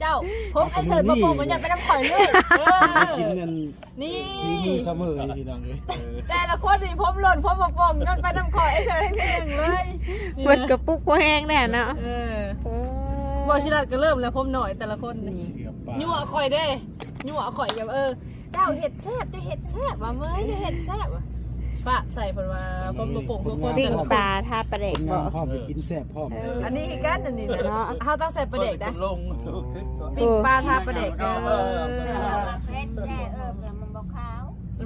ເຈົ້າ ຜົມອ້າຍເສີດບໍ່ປົ່ງມັນຍັງໄປນຳຂ້ອຍເລີຍ. ເອີ ກິນອັນນີ້ສີມືສະເໝີພີ່ນ້ອງເອີຍ. ແຕ່ລະຄົນນີ້ຜົມຫຼົ່ນຜົມບໍ່ປົ່ງ ຍ້ອນໄປນຳຂ້ອຍ ອ້າຍເສີດແຮ່ງທີໜຶ່ງເລີຍ. ເບິດກະປຸກພໍແຮງແດ່ເນາະ. ເອີ ໂອ້ ບໍ່ຊິລັດກໍເລີ່ມແລ້ວ ຜົມນ້ອຍແຕ່ລະຄົນນີ້. ຍົວະຂ້ອຍເດ້ ຍົວະຂ້ອຍ ເອີ ເຈົ້າເຮັດແຊບ ເຈົ້າເຮັດແຊບວ່າ ເມີຍເຈົ້າເຮັດແຊບວ່າ ຟາດໃສ່ເພິ່ນວ່າ ຜົມບໍ່ປົ່ງທຸກຄົນ. ປີ້ງປາທາປາແດກບໍ່ ພ້ອມໄປກິນແຊບພ້ອມ. ເອີ ອັນນີ້ຄືກັນ ອັນນີ້ນະ ເນາະ ເຮົາຕ້ອງໃສ່ປາແດກນະ. ປີ້ງປາທາປາແດກເດີ. ເອີ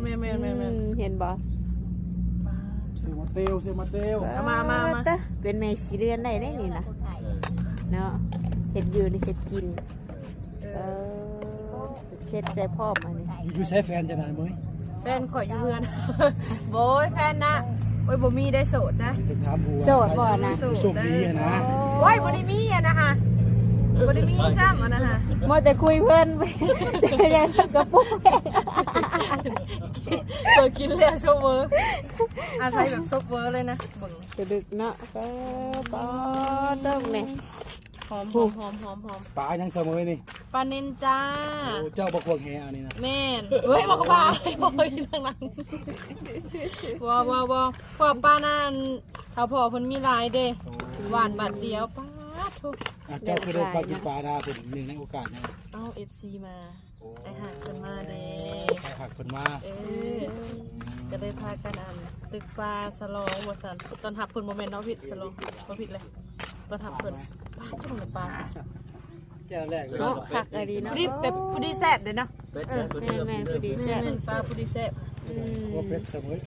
ແມ່ນໆໆໆ ເຫັນບໍ່ ເຊມາເຕວ ເຊມາເຕວ. ເອົາມາ ເອົາມາ ເອົາມາ. ເປັນແມ່ສີເດືອນໄດ້ເດ້ນີ້ນະ ເນາະ ເຮັດຢູ່ເຮັດກິນ. ເອີ ເຮັດໃສ່ພ້ອມອັນນີ້. ຢູ່ໃສແຟນເຈົ້ານະເມີຍ? ແຟນຂ້ອຍຢູ່ເຮືອນ. ໂອ້ຍ ແຟນນະ ໂອ້ຍ ບໍ່ມີໄດ້ ໂສດນະ. ຈະຖາມຜູ້ວ່າ ໂສດບໍ່ນະ? ໂຊກດີນະ. ໂອ້ຍ ບໍ່ໄດ້ມີອັນນະຫະ ບໍ່ໄດ້ມີຊ້ຳອັນນະຫະ ມົວແຕ່ຄຸຍເພິ່ນ ຈະໄດ້ກະປຸກ. ເອີ ກິນແລ້ວໂຊກເວີ ອາໄສແບບໂຊກເວີເລີຍນະ. ເບິ່ງ ສະດຶກເນາະ. ເອີ ປາດເບິ່ງແດ່. ຫອມ ຫອມ ຫອມ ຫອມ ຫອມ. ປາຫຍັງສະເໝີນີ້? ປານິນຈ້າ. ໂອ້ ເຈົ້າບໍ່ຄວງແຫອັນນີ້ນະ. ແມ່ນ. ເຮີ້ຍ ບໍ່ກະບາຍ ໂອ້ຍ ທາງຫຼັງ. ບໍ່ ບໍ່ ບໍ່ ເພາະວ່າປານັ້ນ ຖ້າພໍ່ເພິ່ນມີຫຼາຍເດ້ ໂອ້ ຫວ່ານບາດດຽວ. ປາດໂທ້. ອ່ະ ເຈົ້າຄືໄດ້ພາກິນປານາເພິ່ນ ເນື່ອງໃນໂອກາດຫຍັງ? ເອົາ ເອັຟຊີ ມາ. ໂອ້ ອ້າຍຮັກເພິ່ນມາເດ້ ອ້າຍຮັກເພິ່ນມາ. ເອີ ກໍເລີຍພາກັນອັນຕຶກປາສະຫຼອງວ່າຊັ້ນ ຕ້ອນຮັບເພິ່ນ. ບໍ່ແມ່ນເນາະ ຜິດສະຫຼອງ ບໍ່ຜິດເລີຍ ຕ້ອນຮັບເພິ່ນ. ປາດ ເຈົ້າເບິ່ງປາ ແກ້ວແລກເລີຍ ເນາະ ຄັກອີ່ຫຼີເນາະ. ພໍດີແບບ ພໍດີແຊບເດ້ເນາະ. ເອີ ແມ່ນໆ ພໍດີແຊບ ແມ່ນໆ ປາພໍດີແຊບ. ອືມ ບໍ່ເຜັດສະເໝີ